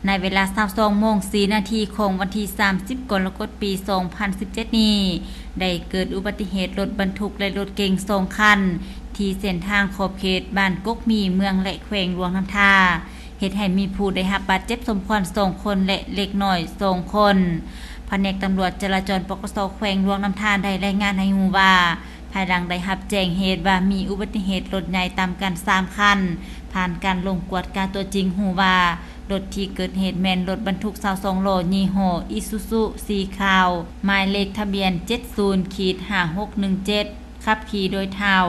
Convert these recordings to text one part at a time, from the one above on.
ໃນເວລາ ຊາວສອງໂມງ ສີ່ນາທີ ຂອງວັນທີ ສາມສິບ ກໍລະກົດ ປີ ສອງພັນສິບເຈັດນີ້ ໄດ້ເກີດອຸບັດຕິເຫດລົດບັນທຸກ ແລະ ລົດເກັງສອງຄັນ ທີ່ເສັ້ນທາງຂອບເຂດບ້ານກົກມີ ເມືອງ ແລະ ແຂວງຫຼວງນ້ຳທາ ເຮັດໃຫ້ມີຜູ້ໄດ້ຮັບບາດເຈັບສົມຄວນສອງຄົນ ແລະ ເດັກນ້ອຍສອງຄົນ. ພະແນກຕຳຫຼວດຈະລາຈອນ ປກສ ແຂວງຫຼວງນ້ຳທາ ໄດ້ລາຍງານໃຫ້ຮູ້ວ່າ ພາຍຫຼັງໄດ້ຮັບແຈ້ງເຫດວ່າມີອຸບັດຕິເຫດລົດໃຫຍ່ຕຳກັນສາມຄັນ ຜ່ານການລົງກວດກາຕົວຈິງ ຮູ້ວ່າລົດທີ່ເກີດເຫດແມ່ນລົດບັນທຸກ ຊາວສອງລໍ້ ຍີ່ຫໍ້ ອີຊູຊູ ສີຂາວ ໝາຍເລກທະບຽນ ເຈັດສູນ ຫ້າຫົກໜຶ່ງເຈັດ ຂັບຂີ່ໂດຍທ້າວ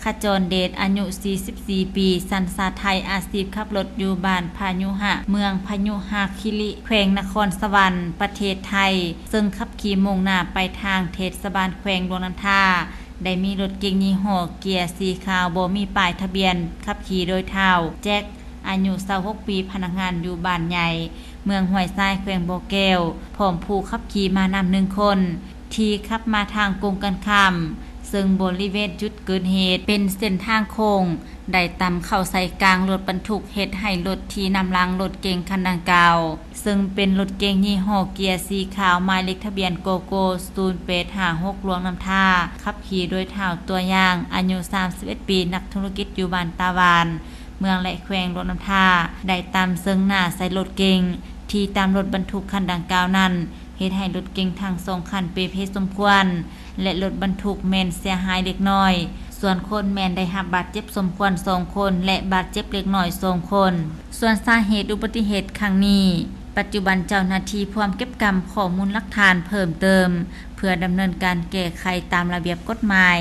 ຂະຈອນເດດ ອາຍຸ ສີ່ສິບສີ່ປີ ສັນຊາດໄທ ອາຊີບຂັບລົດຢູ່ບ້ານພະຍຸຫະ ເມືອງພະຍຸຫະຄີຣີ ແຂວງນະຄອນສະຫວັນ ປະເທດໄທ ເຊິ່ງຂັບຂີ່ມຸ່ງໜ້າໄປທາງເທດສະບານແຂວງຫຼວງນ້ຳທາ ໄດ້ມີລົດເກັງຍີ່ຫໍ້ເກຍສີຂາວ ບໍ່ມີປ້າຍທະບຽນ ຂັບຂີ່ໂດຍທ້າວ ແຈັກ ອາຍຸ ຊາວຫົກປີ ພະນັກງານຢູ່ບ້ານໃຫຍ່ ເມືອງຫ້ວຍຊາຍ ແຂວງບໍ່ແກ້ວ ພ້ອມຜູ້ຂັບຂີ່ມານຳໜຶ່ງຄົນ ທີ່ຂັບມາທາງກົງກັນຂ້າມ ເຊິ່ງບໍລິເວນຈຸດເກີດເຫດເປັນເສັ້ນທາງໂຄ້ງ ໄດ້ຕຳເຂົ້າໃສ່ກາງລົດບັນທຸກ ເຮັດໃຫ້ລົດທີ່ນຳຫຼັງລົດເກັງຄັນດັ່ງກ່າວ ເຊິ່ງເປັນລົດເກັງຍີ່ຫໍ້ເກຍສີຂາວ ໝາຍເລກທະບຽນ ກກ ສູນແປດຫ້າຫົກ ຫຼວງນ້ຳທາ ຂັບຂີ່ໂດຍທ້າວ ຕົວຢ່າງ ອາຍຸ ສາມສິບເອັດປີ ນັກທຸລະກິດຢູ່ບ້ານຕາຫວານ ເມືອງ ແລະ ແຂວງຫຼວງນ້ຳທາ ໄດ້ຕຳເຊິ່ງໜ້າໃສ່ລົດເກັງທີ່ຕຳລົດບັນທຸກຄັນດັ່ງກ່າວນັ້ນ ເຮັດໃຫ້ລົດເກັງທັງສອງຄັນເປ່ເພສົມຄວນ ແລະ ລົດບັນທຸກແມ່ນເສຍຫາຍເລັກນ້ອຍ ສ່ວນຄົນແມ່ນໄດ້ຮັບບາດເຈັບສົມຄວນສອງຄົນ ແລະ ບາດເຈັບເລັກນ້ອຍສອງຄົນ. ສ່ວນສາເຫດອຸບັດຕິເຫດຄັ້ງນີ້ ປັດຈຸບັນເຈົ້າໜ້າທີ່ພວມເກັບກຳຂໍ້ມູນຫຼັກຖານເພີ່ມເຕີມ ເພື່ອດຳເນີນການແກ້ໄຂຕາມລະບຽບກົດໝາຍ.